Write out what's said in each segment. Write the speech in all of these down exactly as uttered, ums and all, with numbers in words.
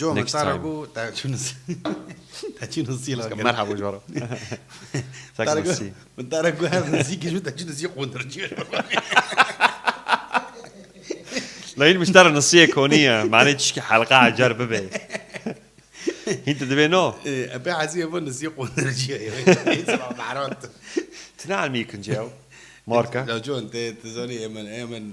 Yo, min Next te re time. got, te çû nisî-, te çû nisî la Merhaba, Jaro. Te re got, min te re got, her nisî ki ji te çû nisî qundircî. La hîn miştera nisiyê konî ye. Mane çişkî helqa ecer bibe. Hîn tu dibê no? Ê, epê hesî ye bo nisî qundircî ye. Hîn sima mehrot. Tine elmî kince ew. Marka? Ya John, te, te zanî, ê min, ê min,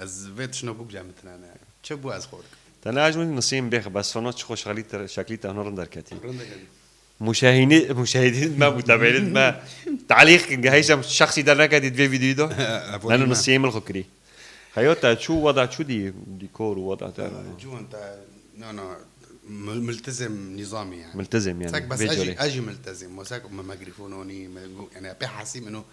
ez vê tişna bûk cem tine ne. Çi bû ez xwe dikim? Te ne ez min nisiyên bêx, bes sono çi xweş xelî te, şeklî te hona rind derketî. Rind derketî. Muşahînî, muşahidîn me, mutebeînîn me. Talîq kin, gehîşem şexsî derneketî di vê vîdyoyî de. Ev Neno me. Nisiyê min xwe kirî. Heyo te çû weda çû dî, dîkor û weda te. Ciwan te, no, no, mul-, multizim nîzamî yani. Multizim yani, Sek bes vê ez jî, corê. Ez jî multizim. Mo sek me mikrofon onî, me gu-, yani pê hesî min o.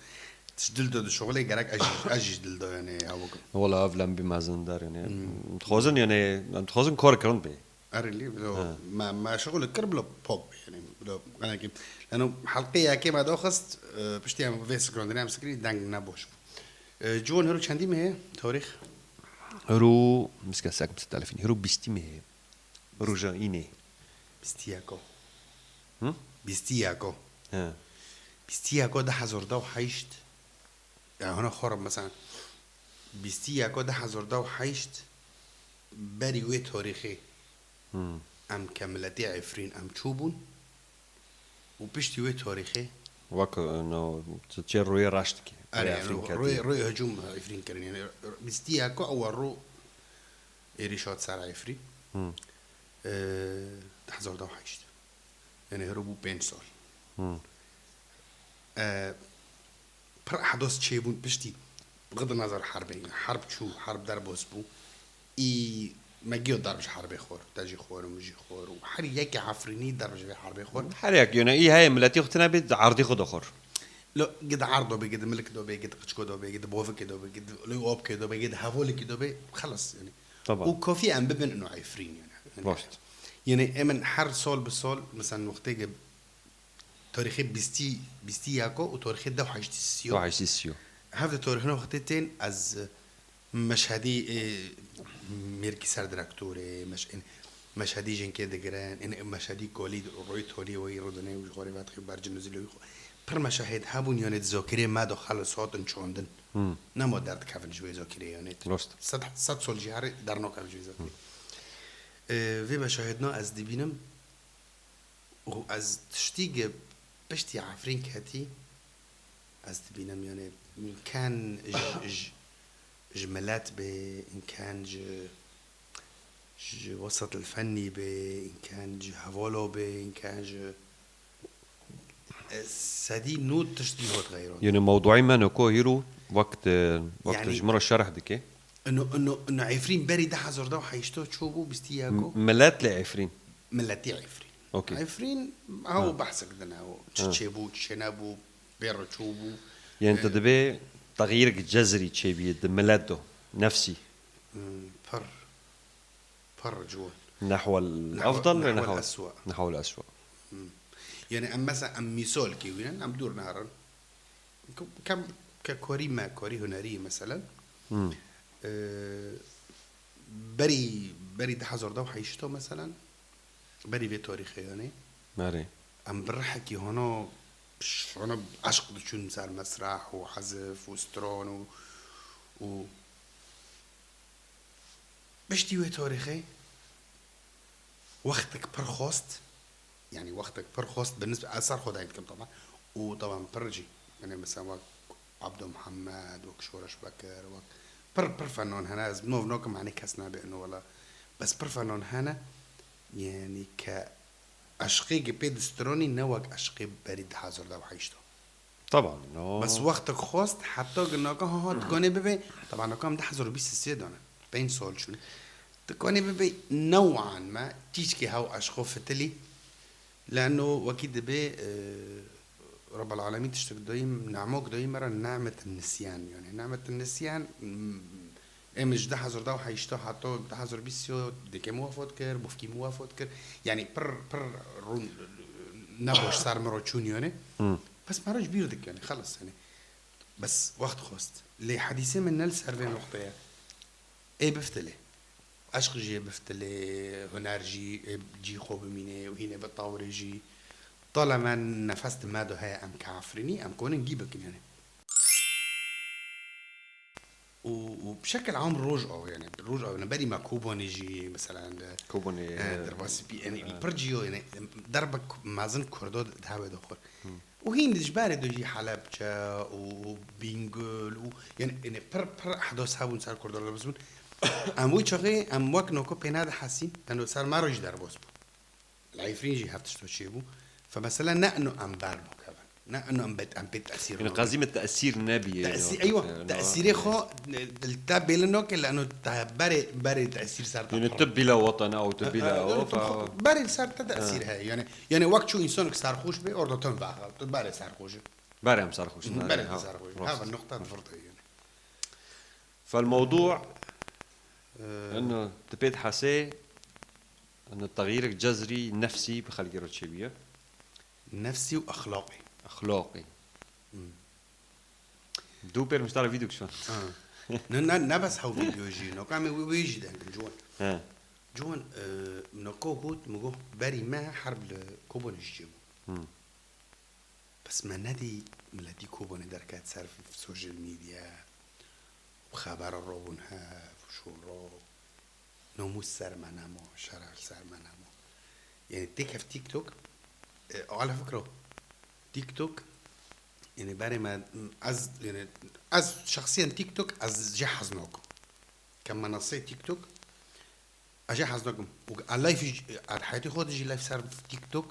Tişt dil do di şoxulê gerek ez jî, ez jî dil do yani hewik. Wala ev lem bî mezin der yani. Hmm. Em dixwazin yani, em dixwazin kor kirin bê. Erê lî, bilo, Ha. me, me şixul kir, bilo pok bê, yani, bilo, yani ki, yani, helqê yekê me doxist, e, piştî em vê sikrandinê em sikirî, deng ne boş bû. E, Ciwan hero çendî me ye, tarîx? Hero, miske sek, mis telefîn. Hero bîstî me ye. Roja înê. Bîstî yeko. Hı? Bîstî yeko. He. Bîstî yeko du hezar da û heşt. Ya hona xor, mesela, bîstî yeko du hezar da û heşt, berî wê tarîxê Hmm. em ke miletê Efrîn em çûbûn û piştî wê tarîxê Wek, e, no, tu çê rûyê reş dikî. Erê, Rûyê Efrîn yani, ketî. rûyê, rûyê hicûm Efrîn kirin. Yani, bîstî yeko ew rû êrîş hat ser Efrîn. Hmm. E, du hezar da û heşt. Yani, hero bû pênc sal. Hmm. E, Pir ehdas çêbûn piştî. Bixidin nazar herbê. Herb çû, herb derbas bû. Î me giyo darb ji herbê xwar. Te jî xwar û min jî xwar û her yekê Efrînî darb ji vê herbê xwar. Her yek yone î heye miletî xwe tine bê di erdî xwe de xwar. Lo, gid erdo bê, gid milik do bê, gid qiçko do bê, gid bovikê do bê, gid lê opkê do bê, gid hevolikê do bê. Xelas yani. Taban. Û kafî em bibin ino Efrîn yani. Rast. Yani em her sal bi sal, mesela wextê ge Tarîxê bîstî, bîstî yeko û tarîxê deh heştî sîyo. Deh heştî sîyo. Hevde tarîxine wextê tên ez, e, Meşhedî, e, mêrkî ser direktorê, meş-, ên, Meşhedî jinkê digirin, ên, Meşhedî kolî royê tolî weyî rûdinê û ji xorê vedixî û bercin û zîlewî xwe. Pir meşahêd hebûn, yanê di zokirê me de xelis hatin çandin. Hmm. Nema derdikevin ji wê zokirê, yanê. Rast. Sed, sed sol jî herê dernakevin ji wê zokirê. Hmm. E, vê meşahêdna ez dibînim, û ez tiştî ge piştî Efrîn ketî, ez dibînim, yani, imkan ji, ji, ji milet bê, imkan ji, ji wesat el fennî bê, imkan ji hevala bê, imkan ji, e, sedî nod tiştî hot xeyran. Yani mewduî me neko hîro wek, e, wek Yani ji min re şerh dike. Ino, ino, ino Efrîn berî du hezar da û heşt ço bû, bîstî yeko? M-, milet li Efrîn. Miletî Efrîn. Okey. Efrîn, Ha. ew behsek din ew. Çi Ha. çêbû, çi çênebû, bê re ço bû. Yani tu Ee, dibê texyirek cezrî çêbî di milet do, nefsî. Hmm, pir. Pir ciwan. Nehwel Nehwel, afdal, nehwel nehwel, eswa. Nehwel eswa. Hmm. Yani em mesela em mîsalkê wînin, em dûr neherin. Ke-, kem ke korî me, korî hunerî mesela. Hmm. Ee, berî, berî du hezar da û heşt mesela, berî vê tarîxê yanê. Berê. Em bi rihekî hona, hona eşq diçûn ser mesreh û hezif û stran û, û piştî wê tarîxê wextek pir xwest, yani wextek pir xwest, bi nisbet ez ser xwe dayî dikim taban, û taban pir jî, yani mesela wek Abdo Muhammed, wek Şoreş Bekir, wek pir, pir fenan hene, ez nov nakim, yani kes nabe ino wela, bes pir fenan hene, yani ke eşqê gi pê distronî ne wek eşqê berî du hezar da û heşt. Taban, no. Bes wextek xwest, heta ginaka ha, ha, dikanê bibe, taban, naka em du hezar û bîst û sê dane. Pênc sal çûn. Dikanê bibe new'an me, tîşkê hew eşqo fitilî. Leno wekî dibe, e, Rabbel Alemîn tiştek dayî, nemok dayî me re, nemet nisyan. Yani, nemet nisyan, m-, Em ji du hezar da û heşt heta du hezar bîst dikê min wefat kir, bofkî min wefat kir. Yani pir, pir rûn nebaş ser min re çûn yani. Hmm. Bes me re ji bîr dik yani, xelas yani. Bes wext xwest. Lê hedîsê min ne li ser vê noqteye. Ê biftilê. Eşq jê biftilê, huner jî, e, cî xwe bimînê û hînê bi tawirê jî. Talema nefes di me de heye, em kafirînî, em konin gî bikin yani. Û, û bi şekil am roj aw yani, roj aw yani, berî me Kobanê jî, mesela, de, Kobanê, e, e, Derbasî pî, yani, e, pir cî yo yani, derbe ku-, mezin Kurdo di hevê de xwe. Û hîn ji berê de jî Helebçe û Bîngul û, yani, yani, pir, pir ehdas hebûn ser Kurdo, bes bûn. Em wî çaxê, em wek noko pê nedihesîn, yani, ser me re jî derbas bû. Li Efrîn jî hev tişto çêbû. Fe mesela ne ino em ber nakevin. Ne ino em bet-, em pê tesîr Yani nakevin. Qazî me tesîr nebî, Tesî-, yani, eywa, yani, tesîrê yani. Xwe, e, li te bêlin nake, li ino te berê, berê tesîr ser te Yani pir. Tu bila watana ew, tu bila Ha, ew, tu fa- xwe berê ser te tesîr Ha. heye. Yani, yani wek çû însanek serxoş be, orada tu vexa, tu berê serxoş. Berê em serxoş Hı, nare, berê ha, serxoş. Rast. Ha, nokta difirte yani. فالموضوع، Ee, انه tu pê dihesê انه تغييرك جذري نفسي bi xelkê re çêbûye. Nefsî û exlaqî. Exlaqî. Hmm. Du pêr miştara vîdeo kişan. Ha. Ne, ne, ne bes hew vîdeo jî, noka me wê, wê jî deng, ciwan. He. Ciwan, e, noko got, mi got, berî me herb li Kobanê jî çêbû. Hmm. Bes me nedî miletî Kobanê derket ser social media û xebera rabûn hev û şoro. Nomûs ser me nema, şeref ser me nema. Yani têkev TikTok, e, ala fikro. TikTok, yani berê me, ez, yani ez şexsiyen TikTok, ez jê hez nakim. Ke menasê TikTok, ez jê hez nakim. Û a live jî, a heyatê xwe de jî live ser TikTok,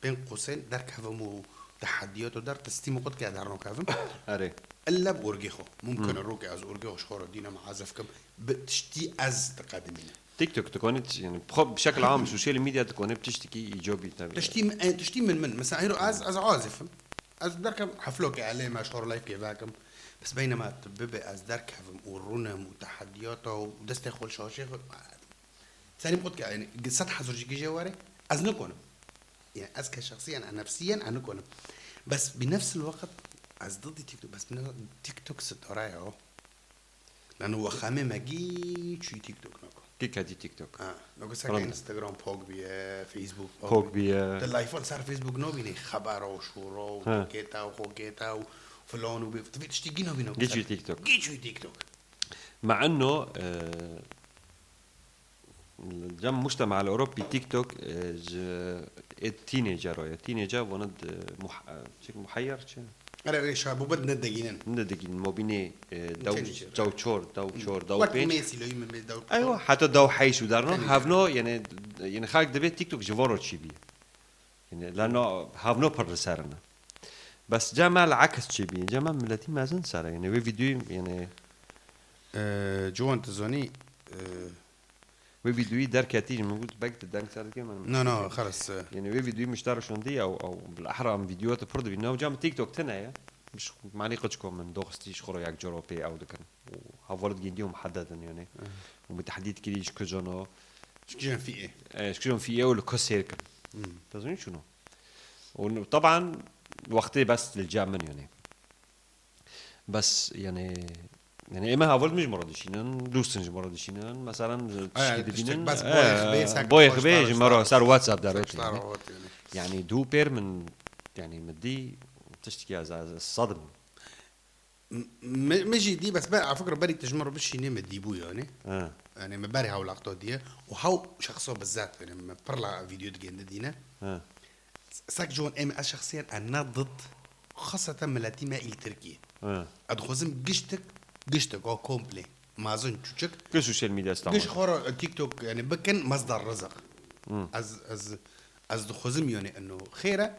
bên qosên derkevim û tehediyat û der testîm xwe dike dernakevim. Erê. Illa bi orgê xwe. Mumkin e Hmm. rokê ez orgê xwe ji xwe re dîne me ezef kim. Bi tiştî ez diqedimînim. TikTok dikonî, yani, xwe bi şekil am, sosyal medya dikonî bi tiştekî îcabî tabii. Tiştî min, e, tiştî min, min. Mesela, hêro ez, ez azifim. Ez derkem heflokê elê me, ji xwe re live kê vekim. Bes beynema tu bibe ez derkevim û rûnim û tehediyata û destê xwe li şaşê xwe, serî xwe dike, yani, sed hezar jî gije were, ez nikonim. Yani, ez ke şexsiyen, e, nefsiyen, e, nikonim. Bes bi nefs el waqt ez didî TikTok, bes bi ne-, TikTok sitara ya. Lano wexamê me gî çûyî TikTok nako. Kî kedî TikTok? Ha, nako ser Rand. Instagram pok biye, Facebook pok Pok biye. Te live-an ser Facebook nabînî xebera û şûra û Ha. kêta û xo kêta û filan û bê-, tu vê tiştî gî nabînî. Gî çûyî TikTok. Gî çûyî TikTok. مع إنه، e, cem mujtema el Ewropî TikTok, e, ji ê tînêcer o ye. Tînêcer vana di muh-, e, çi muheyyer çi? Erê, erê, şabûbet ne degînin. Ne degînin, mobînê, e, dew, Tînêcer. Dew çor, dew çor, dew Wek pênc. Mêsî, loyî me mê dew Eywa, çor. Heta dew heyş û derno, Tînêcer. Hevno, yani, yani xalk dibê TikTok ji voro çî bî. Yani, lano hevno pir li ser ne. Bes cem el aks çî bî. Cem el miletî mezin ser e. Yani, wê videoyî, yani, E, ciwan tu zanî, e, Wê vîdeoyî derketî ji min got, bek tu deng ser dikê min. Na, na, xelas, e. Yani wê vîdeoyî min ji te re şandî, ew, ew, bilahra em vîdeoya te pir dibînin. Ew cem TikTok tune ye. Ji manî qicko min doxistî ji xwe re yek coro pê ew dikin. Û heval gîndî û muhedded in yani. Hı. Û min tehdît kirî ji kijan o. Ji kijan fîê. E, ji kijan fîê û li ku sêr kin. Hı. Te zanî çûno. Û taban wextê bes li cem min yani. Bes, yani, yani ême heval min ji me re dişînin, dostin ji me re dişînin, mesela, Aya, tişkî tiştek dibînin, bes e, boyê xibê, sak boyê xibê ji me re ser WhatsApp derwet, yani. Yani, du pêr min, yani, min dî tiştekî ez, ez, ez sadim. M-, mi, mi jî dî, bes ber, a fikir berî tu ji me re bişînê, me dîbû, yani. Ha. Yani, me berê hewlaqto diye. Û hew şexso bizat, yani, me pirla vîdeo digên didîne. Ha. Sek ji wan êm ez şexsiyen ez ne did, xaseten miletî me îl Tirkiyê. He. Ez dixwazim giştik, giştik, o komplê. Mazin çuçik. Ke sosyal medya Giş İstanbul. Xora TikTok, yani bikin, masdar rizq. Hmm. Ez, ez, ez dixwazim yani eno xêre.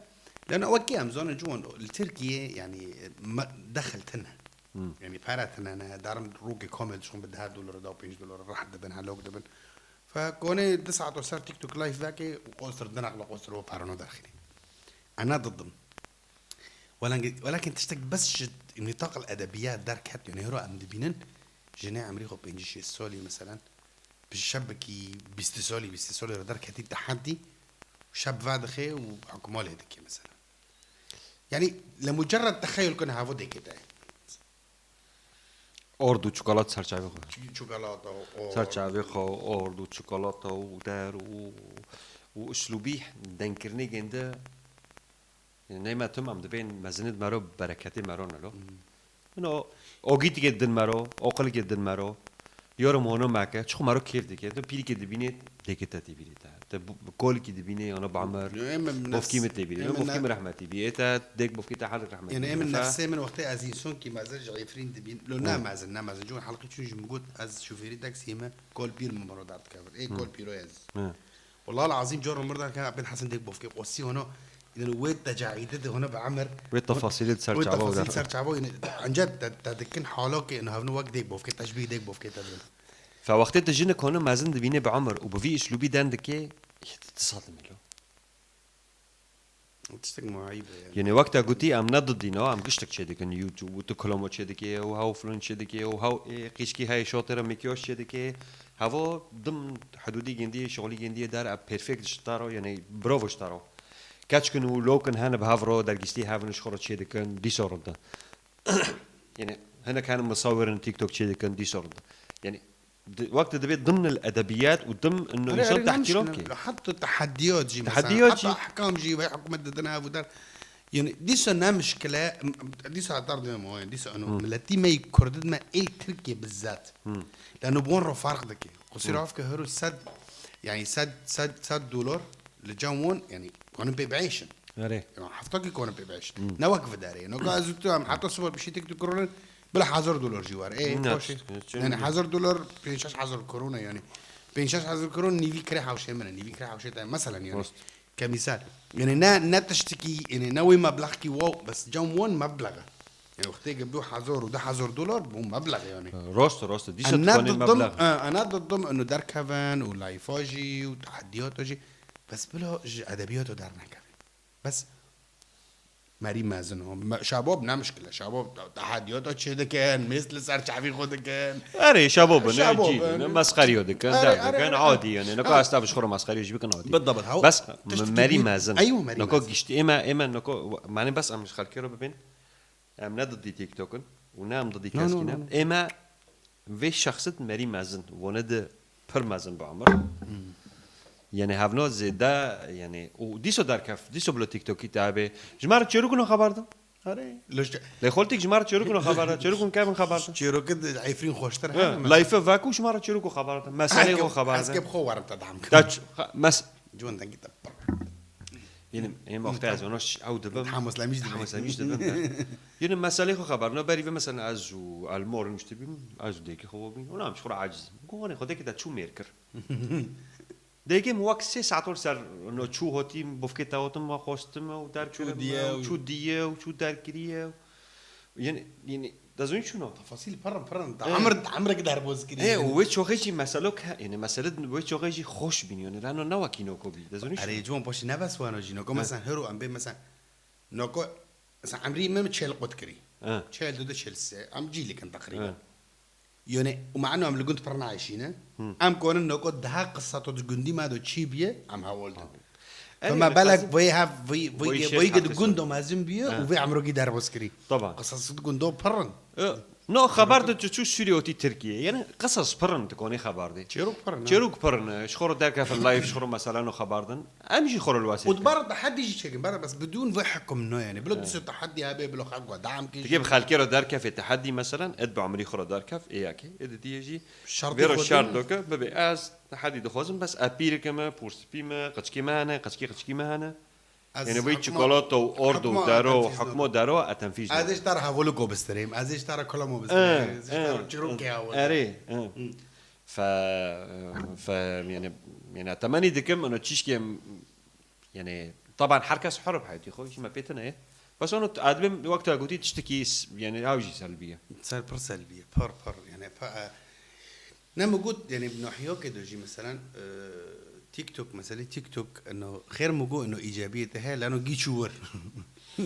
Lena wekî em zanin ciwan li Tirkiyê yani me-, dexil tine. Hmm. Yani para tine ne, darim rokê komê dişon bi deh dolar, da pênc dolar rahat dibin, helok dibin. Fe konê di saet o ser TikTok live veke û qostir dineq li qostir o parano derxînî. Ena didim. Welakin, welakin tiştek bes ji nîtaq el edebiya derket, yani hero em dibînin, jinê emrî xwe pêncî şêst salî, meselen, bi şebekî bîst salî, bîst salî re derketî teheddî, şeb vedixe û hukuma lê dike, meselen. Yani, li mucerred texeyul kune havo dêkê te. Ord û çikolat ser çavê xwe. Çi-, çikolata û ord. Ser çavê xwe, ord û çikolata û der û, û uslûbî dengkirinê gênde. Ney me tim em dibên mezinê di mero bereketê mero nelo. Hmm. Ino, ogîtikê din mero, oqilkê din mero. Yorum hono meke, çiqo mero kêf dike. Tu pîrikê dibînê, dêkê te tê bîrê te. Te bu-, kolikî dibînê, ana bamir. Yo, em, em Bofkî nefs-, mi tê bîrê. Em Bofkî mi nefs-, rehmetî bî. Ê te dêk bofkî te hel rehmetî. Yani em nefsê min wextê ez însonkî mezin ji Efrîn dibîn. Lo ne mezin, ne mezin. Cûn helqî çûn ji min got ez şofêrî taksiyê me kol pîr min mero derdikevin. Ê kol pîro ez. Hı. Wallahil azîm cor mir derkeve Abid Hesen dêk bofkê qosî hono. Yani wê tecaîde de hono bi emir. Wê tefasîlê di ser çava û der. Wê tefasîl ser çava yani ancak te, te dikin halokê yani hevno wek dêk bofkê, teşbîh dêk bofkê te dikin. Fe wextê tu jinik hono mezin dibînê bi emir û bi vî uslûbî den dikê, tu sadimî lo. Tiştek muayîb e yani. Yanî wek te gotî em ne didî ne, em giştek çêdikin YouTube û tu kilomo çêdikê û hew filan çêdikê û hew ê qîşkî heye şotê re mîkyaj çêdikê. Hevo dim hidûdî gêndiyê, şixulî gêndiyê der e perfect ji te re, yanî bravo ji te re. Keçkin û lokin hene bi hev re dergîstî hevin ji xwe re çêdikin, dîsa rinde. Yanî hinek hene misawirin TikTok çêdikin, dîsa rinde. Yanî Di, wek tu dibê dimn el edebiyat û dimn ino însan tehtîro ke. Heta tehdiyat jî mesela. Tehdiyat jî. Heta ehkam jî ve hikûmet didin ev û der. Yani dîsa ne mişkile, dîsa hetar dibê me, yani dîsa eno miletî me yî Kurd me êl Tirkiye bizzat. Lano bi wan re farq dike. Qusî re avke hero sed, yani sed, sed, sed dolar li cem wan, yani kanin pê biêşin. Erê. Yani hefta ki kanin pê biêşin. Ne wek vidarê. No ka ez û tu em heta sibar bişî tek tu kuronin. Bila hezar dolar jî war. Ê, Ne, paşê. ne, çi Yani ne? hezar dolar pênc şeş hezar korona yani. Pênc şeş hezar koron nîvî kirê hewşê min e. Nîvî kirê hewşê te mesela yani. Rast. Kemîsal. Yani ne, ne tiştikî, yani ne wê meblexkî wow, bes cam wan meblex e. Yani wextê ki bû hezar û du hezar dolar bû meblex yani. Rast, rast. Dîsa Ana dikanê dıdım, meblex. e, ana dıdım inu derkevin û layfa jî û tehdiyata jî. Bes bila ji edebiyata dernekevin. Bes Merî mezin o. Me-, şabab ne mişkil e. Şabab te-, tehediyata çê dikin, mêst li ser çavî xwe dikin. Erê, şabab in, Şabab cî in, in. mesxeriyo dikin, Erê, derg erê, dikin, erê. adî yani. Neka Ha. ez tav ji xwe re mesxeriyo jî bikin adî. Bidabit, haw, Bes tişt merî dibî-, mezin. Eywa merî Neka mezin. giştî, ême, ême neka, mane bes em ji xelkê re bibên. Em ne didî TikTok in û ne em didî No, no, keskî no, ne. no. Ême Vê şexsit merî mezin, vone di pir mezin bi emir. Yani hevno zêde, yani û dîso derkef, dîso bilo TikTokî te hebe. Ji me re çêrokino xeber de. Are. Lê xoltik ji me re çêrokino xeber de. Çêrokun kevin xeber de. Çêroke di Efrîn xweştir Ha, hene. Layfe veku ji me re çêroko xeber de. Meselê xo xeber Ez de. ke bi xwe werim te dam Ta ç-, ha, mes- Ciwan dengî te pir. Yine em wextê ez ona ş-, ew dibim. Hemoslemîş dibim. Hemoslemîş dibim. Yine meselê xwe xeber. No berî ve mesela ez û Elmor nuştibîm, ez û dêkê xwe bîn. Ona em ji xwe re aciz. Go wanê xwe dêkê te çû mêr kir. Dêkê min wek sê saet ol ser no çû hotî, bofkê te hotim, me xwestim û derkirim diye û û çû diye û çû derkiriye. Yine, yine, dezûn çûno. Tefasîl pir in, pir in. Di Ê. emir, di emrek derboz kiriye. Ê, û wê çoxê jî meselo ke, yani mesele wê çoxê jî xweş bîn, yani reno ne wekî noko bî. Dezûn çûno. Erê, ciwan paşî ne bes wano jî. Noko He. mesela hero em bê mesela, noko, mesela emrî me çel qut kirî. He. Çel du de çel se, em cî likin teqrîben. He. Yone, û mano em li gund pir nayşîne. Em konin noko daha qisa to di gundî me do çî biye, em hewol din. Erê, Fema belek qasî- vê hev, vê, vê, Vê vê, şêx vê di hafte gundo sor. mezin biye Ha. û vê emrokî derbas kirî. Taban. Qisas di gundo pir in. E, No, xeber de tu çû Sûriye û tî Tirkiye. Yani qisas pir in, tu konê xeber de. Çêrok pir in, ha. Çêrok pir in, ji xwe re derkefin live, ji xwe re mesela no xeber din. Em jî xwe re li wesê Û dikin. Dibara tehdî jî çêkin, bera bes bidûn vê hekum no yani. Bilo dîsa tehdî hebe, bilo xelk we dam kê Dikê jî. bi xelkê re derkefê tehdî, meselen, et bi emirî xwe re derkef, ê yekê, ê didiyê jî. Şertê Vê re xwe şert din. doke, bibê ez tehdî dixwazim, bes epîrike me, pûrspî me, qiçkî me hene, qiçkî qiçkî me hene. Ez Yani vê hekuma-, çikolata û ord û hekuma dero, etenfîz hekuma nake. dero, etenfîz Ez nake. ê ji te re hevoliko bistirêm, ez ê ji te re kulamo bistirêm, Eh, ez ê ji te re eh, çirokê eh, hevoliko. Erê, eh. Fe, fe, yani, yani temenî dikim, ino çişkê Yani, taban her kes hur bi heyatî xwe, jî me pê tune ye. Bes onu adibim wekta gotî tiştekî s-, yani, ew jî selbî ye. Ser pir selbî ye, pir, pir. Yani, pa, e, ne mi got, yani, bi nahiyokê de jî, meselen, e, TikTok, meselê TikTok, ino, xêr mi got, ino îcabiyê te heye, lano gî çû wir.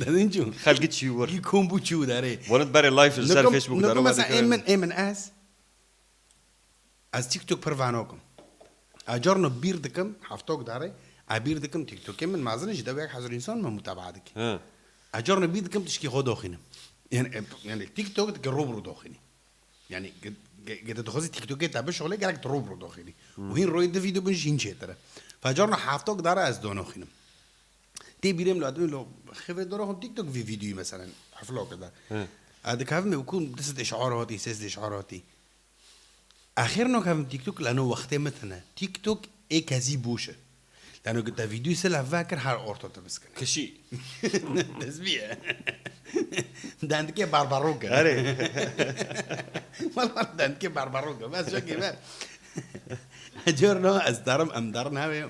Dedin çû? Xelkî çû wir. Gî kom bû çû derê. Wanit berê live li ser Nukum, Facebook nukum dero mesela, ê min, ê min ez, Ez TikTok pir vanokim. Ez carno bîr dikim, heftok dare, ez bîr dikim TikTokê min mezin e, ji dew yek hezar însan min mutebaa dike. He. Ez carno bîr dikim tişkî xwe doxînim. Yani, e, yani TikTok dike rû bi rû doxînî. Yani ge-, ge-, ge-, te dixwazî TikTokê te bişixulê, gerek tu rû bi rû doxînî. Û hîn royê di vîdeo bin jî hîn çêtir e. Fa carna heftok dara ez donoxînim. Tê bîrê min lo, ademê lo, xêvê donoxim TikTok vî vîdeoyî meselen, heflok da. Hı. A dikevim ê ku du sed îşar hatî, sê sed îşar hatî. Axir no kevim TikTok lano wextê min tine. TikTok ê kezî boş e. Lano ki te vîdeoyî sila vekir her orto te biskine. Kişî. Destbî ye. Dendikê barbarok e. Erê. Wala dendikê barbarok e. Bes çekê ver. Cor no ez darim, em darin hevê.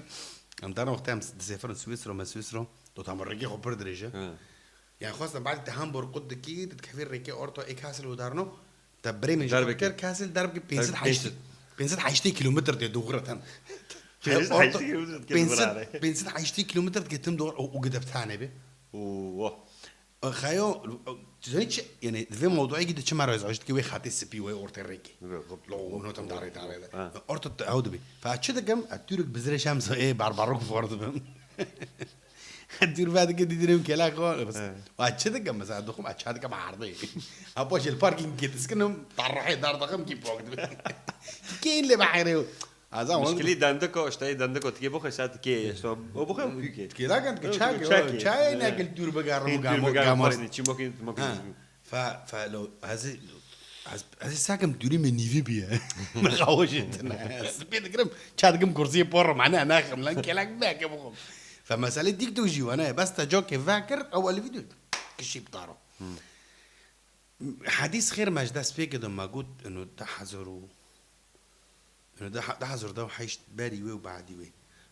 Em darin wextê em disefirin Swîsro, me Swîsro. Do tam rêkê xwe pir dirêj e. Hı. Yani xwestin badî te Hamburg qut dikî, tu dikevî rêkê orto ê Kassel û darno, te Bremen jî Derbekî. Kir, Kassel derbekî pênc sed heştê, pênc sed heştê kilometr tê dûr e. Pênc sed heştê kilometr dikê dûr e. Pênc sed heştê kilometr dikê tim dûr û, û gidip tane be. Û wah. Xeyo, tu zanî çi, yani vê mewduekî de çi me razî dikê wê xetê spî wê ortê rêkê. Lo, no tam darê darê de. Ha. Orto ew dibî. Fa çi dikim, e, Türk bizirê şemsa ê barbarok for dibim. Dûr vedike dîdirê min kela xwe. Bes. He. Wa çi dikim mesela, dixwim a çi dikim ardê. Ha, paşê li parkîngê diskinim, tarrahê dar dixim kî pok dibe. Kê lê be heyre. Azam wan. Muşkilî dendiko, işte dendiko tikê boxe sa tikê, işte o boxe kuyke. Tikê dakin, tikê çak, çak. Çayê nekil dûr bigarim. Hîn dûr bigarim, gamorê. Pasni, çimokî, çimokî. Ha. Fa, fa lo, ez ê, ez, ez ê sakim dûrî me nîvî bîye. Me xawişî tine. Ez pê dikirim, ça dikim kursiyê por, mane naxim, lan kelek beke bixwim. Fa meselê TikTok jî wane ye, bes te cokê vekir, ew elî vîdeo kişî bi taro. Hmm. Hedîs xêr me ji dest pê kir, me got, ino du hezar û Ino du hezar û heşt berî wê û badî wê.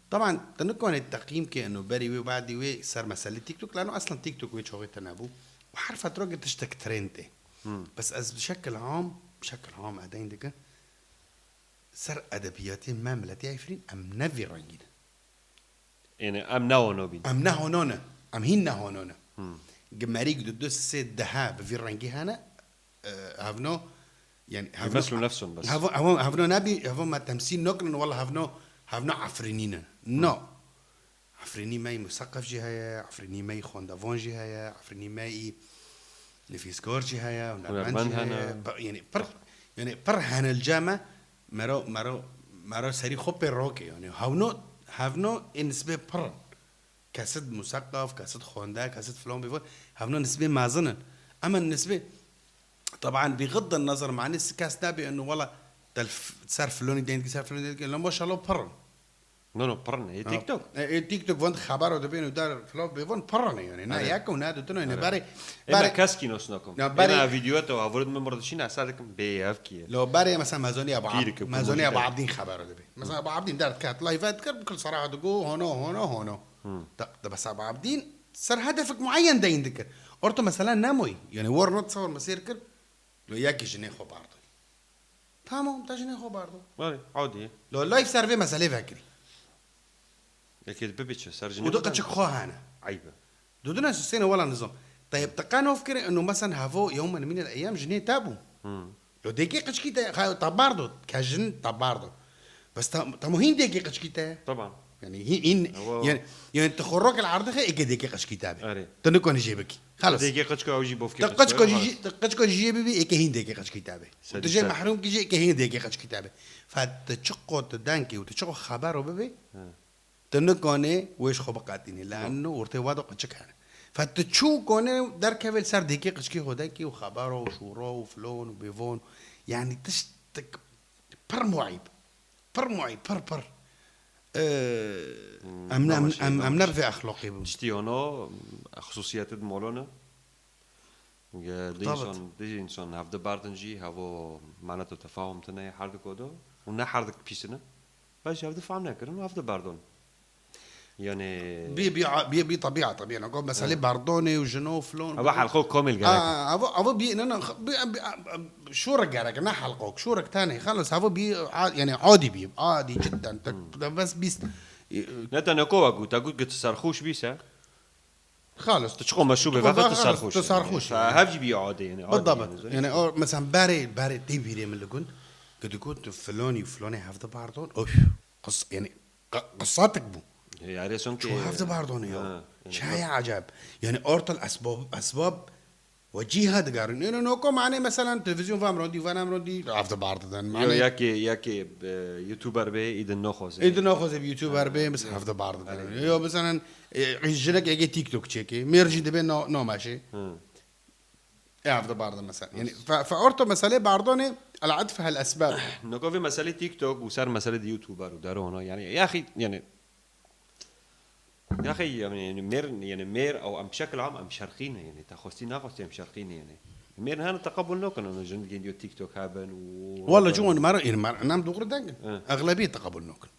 Taban, tu nikanê teqîm ke ino berî wê û badî wê ser meselê TikTok, lano eslen TikTok wê çaxê tune bû. Û her fetrokê tiştek trend tê. Hmm. Bes ez bi şekil am, bi şekil am edeyn dikim. Ser edebiyatê me miletê Efrîn em ne vî rengî ne. Êne, em ne hono bîn. Em ne hono ne. Em hîn ne hono ne. Hmm. Gimerîk du du sê dehe bi vî rengî hene, e, hevno, yani, hevno, meslu nefsun bes. Hevo, hevo, hevno nebî, hevo me temsîl nokirin, wala hevno, hevno Efrînî ne. No. Efrînî me yî museqef jî heye, Efrînî me yî xwendevan jî heye, Efrînî me yî nivîskar jî heye, hunermend jî heye. Hunermend hene. Pa-, yani, pir, yani, pir hene li cem me, mero, mero, mero serî xwe pê roke, yani, hevno, hevno ê nisbê pir in. Kesit museqef, kesit xwende, kesit filan bêvan, hevno nisbê mezin in. Ema nisbê, taban, bi xidd nezer, mane si kes nabê, eno, wala, te li f-, ser filonî deyndikî, ser filonî deyndikî, lan maşallah pir in. No, no, pir in. Ê TikTok. Ê, ê TikTok van xebero dibên û der filan bêvan pir in, yani. Ne yek û ne du tune, yani, berê, ê me berê keskî nos nakim. Ya, berê, ê me videoya te havurit min mir dişîne, esa dikim, bê ev kî ye? Lo berê, mesela, mezoniya Ba-, mezoniya Baabdîn xebero dibê. Mesela, Baabdîn derdiket, live dikir, bikir seraha digo, hono, hono, hono. Hmm. Da, da bes Abdîn ser hedefek muayyen deyin dikir. Orto mesela nemoy. Yani war not sawar mesêr kir. Lo yekî jinê xwe bardo. Tamam, te jinê xwe bardo. Belê, adî ye. Lo live ser vê meselê vekirî. Yekê bibî çi? Ser jinê xwe. Û du qeçik xwe hene. Eyb e. Duduna sisêne wala nizam. Teyb te qe nof kire, eno mesela hevo yewmen min el eyyam jinê te bû. Hmm. Lo dêkê qeçkî te, xayo te bardo, ke jin te bardo. Bes te, te mo hîn dêkê qeçkî te. Taban. Yani hîn, hîn, yani, yani te xwe rok el ardixe, êkê dêkê qeçkî te be. Erê. Tu nikonî jê bikî. Xelas. Dêkê qeçka ew jî bofkê te qeçka, qeçka jî, xelas. Te qeçka jî jê bibî, êkê hîn dêkê qeçkî te be. Sedî sed. Tu jê mehrûm kî jê, êkê hîn dêkê qeçkî te be. Fa te çiqo tu denkê û tu çiqo xebero bibê. He. Tu nikanê wê ji xwe biqetînî. Li eno ortê we de qeçik hene. Fe tu çû konê derkevê li ser dêkê qeçikê xwe dekî û xebera û şûra û filon û bêvon. Yani tiştek pir muayîb. Pir muayîb, pir, pir. Ee, hmm, em ne, em, em, em ne bi vê exloqê bûn. Tiştî ono, xusûsiyetê di molo ne. Ge, di insan, di insan hevdi berdin jî, hevo menet û tefahum tine her di kodo. Û ne her di pîsine. Baş hevdi fam nekirin û hevdi berdon. Yani bi, bi, bi, bi tabiat, tabiat. Go meselê berdonê û jino û filon. Ava halqo komil gerek. Aa, ava, ava bi, ne, ne, bi, bi, bi, şûr gerek, ne halqo, şûr tenê. Xalas, ava bi, a, yani adî bi, adî cidden. Tek, hmm, bes bîst. Ne te ne kova got, te got ki tu serxoş bî se. Xalas. Tu çiqo meşrûbê vexe, tu serxoş. Tu serxoş. Hev jî bî adê, yani, adê. Bidabit. Yani, o, mesela, berê, berê tê bîrê min li gund, ki digot, tu filonî û filonê hevdi bardon, of, qis-, yani, qa-, qisatik bû. Yarê son ki çû hevdi bardonê ya. Ha, yani, çaya acayip. Yani, ortal esbab, esbab Wecîha digerin. Êno noko mane, meselen, televîzyon vam rondî, van em rondî, ev de bar didin. Yo, Mane, yekê, yekê, e, YouTuber bê, îdin noxoze. Êdin noxoze bi YouTuber bê, mesela, ev de bar didin. Yo, meselen, e, jinek ege TikTok çêkê. Mêr jî dibe no, no meşê. Hı. E, ev de bar didin, mesela. Yani, fe, fe orto mesele bardone, el atf hel esbab. Noko vê mesele TikTok û ser mesele di YouTuber û dero ona. Yani, yaxî, yani, Yaxî, yani, yani, mêr, yani, mêr ew em bi şekil am, em şerqî ne, yani, te xwestî naxwestî em şerqî ne, yani. Mêr hene teqebul nokin, ana jin gên diyo TikTok haben û Walla, cûn, mara, yani, mara, nam doğru dengin. Hı. Eglebî teqebul nokin.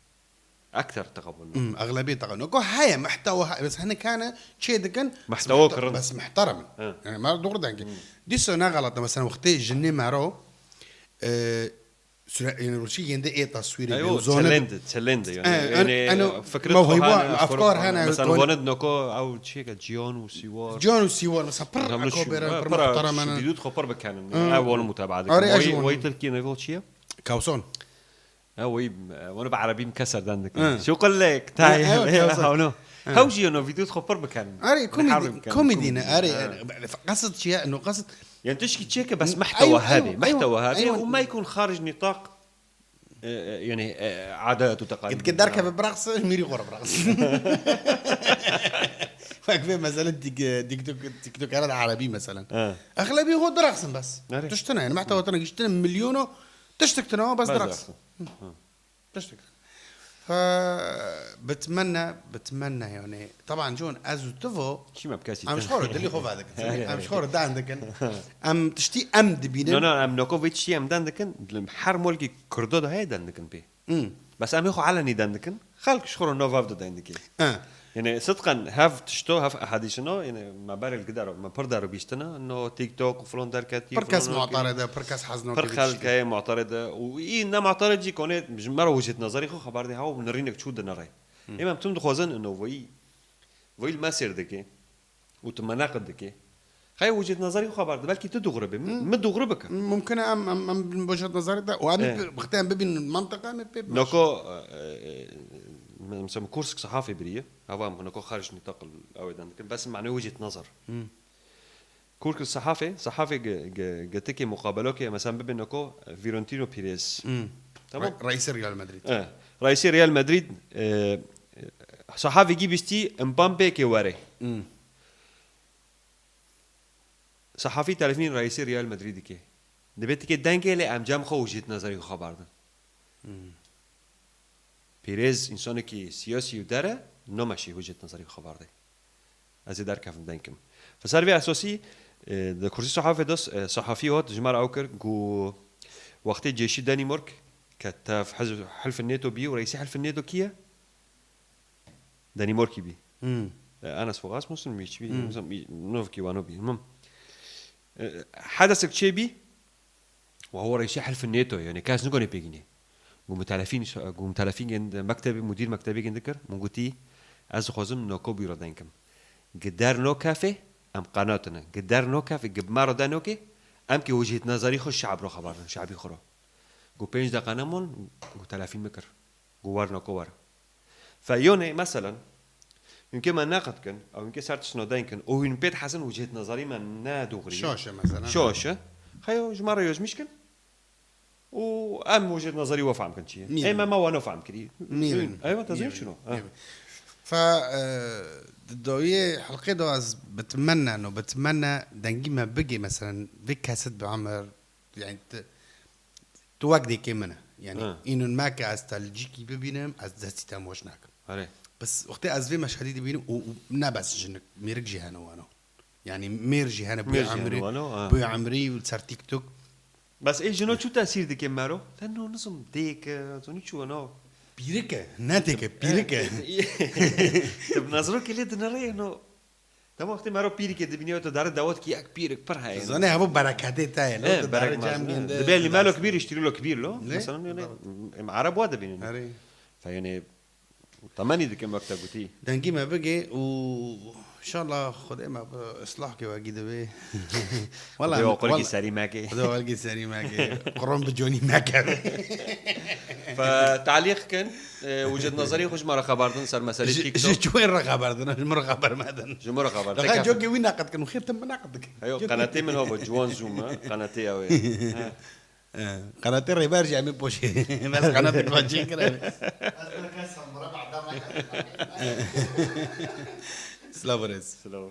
Ekter teqebul nokin. Hmm, eglebî teqebul nokin. Ko heye, muhtewa heye, bes hene kane çê dikin, Muhtewa bes muhte-, kirin. Bes muhterem. Hı. Yani, mara doğru dengin. Hı. Dîsa ne xelat, mesela, wextê jinê mero, e, Süre, yani, roşî yende ê taswîrê Eyo, bê, zonet. Çelend, çelend, yani. E, Yani, en, eno, fikret mewhiba, xwe hene, afkar hene, mesela, wan- waned noko, ew çiyeke ciyan û siwar. Ciyan û siwar, mesela, pir Mesela, eko çi- bêren, pir pir muhterem şu ene. Dîdût xwe pir bikenin. Hı. Ew wan mutaba dikin. Arê, ez Wayî, wan- wayî Tirkî ne, çi ye? Kawson. Ew wayî, e, wan bi Erebî mikeser den dikin. Hı. Şu qillek, tay, Ha, ew, ew, ew, ew. Hı. Hew jî yeno vîdyo xwe pir bikenin. Arê, Min komedî, hewl bikin, komedî ne, komedî, arê, ha. arê. Qesit çi ye? No qesit. Yani tişkî çiyeke bes Eywa, mehtawa hebe, eywa, mehtawa hebe eywa. û meykun xarij nîtaq E, e, yani, e, adet û teqalîd. Gitke derkeve biraqs, mîrî xwe re biraqs. Wek vê mesele tik-, TikTok, TikTokera de Erebî meselen. Ha. Exlebî xwe diraqsin bes. Nerê? Tiştine yani, mehta wetine giştine milyono, tiştik tine bes Bes diraqs. diraqsin. Hı. Tiştik. Fe, bitmenne, bitmenne yani. Taban cûn ez û tu vo. Kî me bi kesî Em te? ji xwe re dilî xwe vedikin. Hayır, Em hayır. ji xwe re dan dikin. Em tiştî em dibînin. No, no, em noko vê tiştî em dan dikin. Her molkî Kurdo de heye dan dikin pê. Hmm. Bes em ê xwe elenî dan dikin. Xelk ji xwe re no vav de dan dikin. Eh. Yani sidqan hev tişto, hev ehadîşino, yani me berê li gidaro, me pir dero bîştine, no TikTok û filon derketî, Pir kes filon mutarede, pir kes hez nokê Pir vê xelk tiştî. heye mutarede. Û î ne mutarede jî konê ji me re wicêt nezerî xwe xeber dê, hew nirînek çû dinere. Hmm. Êm em tim dixwazin ino voyî, voyî li me sêr dike. û tu me neqid dikî. Xey wicêt nezerî xwe xeber de, belkî tu dûxre bê, min, Hmm. min dûxre bike. Mumkin e em, em, em bin wicêt nezerî de, û em ê Eh. bi-, wextê em bibînin mantiqa, em ê pê bimeşin. Noko, e, e, e, mesela kursk sehafê biriye, hava em noko xarij nîtaq ew ê den dikin, bes mane wicêt nezer. Hmm. Kursk sehafê, sehafê ge-, ge-, getikê muqabelo ke, mesela bibê noko, e, Florentino Perez. Hmm. Tamam? Re-, reîsê Real Madrid. E, reîsê Real Madrid, e, e, sehafê gî bistî Mbappé ke were. Hmm. Sehafî telefîn reîsê Real Madrid dike. Dibê tikê dengê lê em cem xwe û jêt nezerî xwe xebar din. Hmm. Pîrêz însanekî siyasî û der e, nameşî û jêt nezerî xwe xebar de. Ez ê derkevim deng kim. Fi ser vê esasî, e, di kursî sehafê de, e, sehafî hat ji me re ew kir ku wextê cêşî Danîmork ke tev hiz-, hilfin NATO bî û reîsî hilfin NATO kî ye? Danîmorkî bî. Hmm. E, Anas Fox Asmussen mî çi bî? Hmm. Nizam, mî-, novkî wano bî. Him. E, hedesek çê bî? Wa ho reîsê hilfê NATO, yani kes nikone pêgînê. Gu min telefîn, gu min telefîn gên mektebê, mudîr mektebê gên dikir. Min gotî, ez dixwazim noko bîro denkim. Gi der no kefê, em qenatine. Gi der no kefê, gi bi me re de nokê, em kê wicêt nezerî xwe şe'b ro xebar din, şe'bî xwe ro. Gu pênc deqe nemon, gu telefîn bikir. Gu wer noko wer. Fe yonê, meselen, hûn kê me neqid kin, ew hûn kê ser tiştino deyn kin, û hûn pê dihezin wicêt nezerî me ne dûxirî. Şaş e, meselen. Şaş e. Xeyo, ji me re yozmîş kin. Û em wicêt nezerî we fehm kin çi ye. Mîrin. Ê me, me we nefehm kirî. Mîrin. Eywa, te zî Mîrin. Çino? Ha. Mîrin. Fe, e, di dawiyê helqê de ez bitmenne, no bitmenne dengî me bigê, meselen, vê kesit bi emir, yani, te, Tu wek dêkê min e. Yani, Ha. Înun me ke ez te li cîkî bibînim, ez destî te moş nakim. Erê. Bes wextê ez vê meşhedî dibînim û, û ne bes jinik, mêrik jî hene wano. Yani, mêr jî hene, Mêr bûye jî hene emrî, wano, ha. Bûye emrî û ser TikTok. Bes ê jino çû tesîr dike mero? Te no nizim dêk e, zonî çû wano. Pîrik e, ne dêk e, pîrik e. E, e, tu bi nezrokê lê dinere no. Dema wextê mero pîrikê dibînî, tu dare dawet kî yek pîrik pir heye. Zane hevo bereketê te ye, lo, E, tu dare berekmaz, cem e. Ginde, Dibê tu lîmelo dare kbîr, îştirî lo kibîr lo. Ne? Mesela, yani, Baba. Em Ereb wa dibînin. Erê. Fe, yani, temenî dikim wek te gotî. Dengî me bigê û inşallah Xwedê me bi islah ke wekî divê. Wala, Xwedê oqilkî wala. Serî meke. Xwedê oqilkî serî meke. Quron bi conî meke. Talîq kin, e, wicd nezerî xwe ji me re xeber din ser meselê TikTok. Ji çi wê re xeber din, ji min re xeber medin. Ji min re xeber. Dexa cokê wî neqed kin û xêr tim bi neqed dikin. Heyo, qenatê min hava ciwan zû me, qenatê ew ê. Qenatê Rêber jî em ê poşê. Bes qenatê xwe çê kir em ê. Silav û rêz. Silav.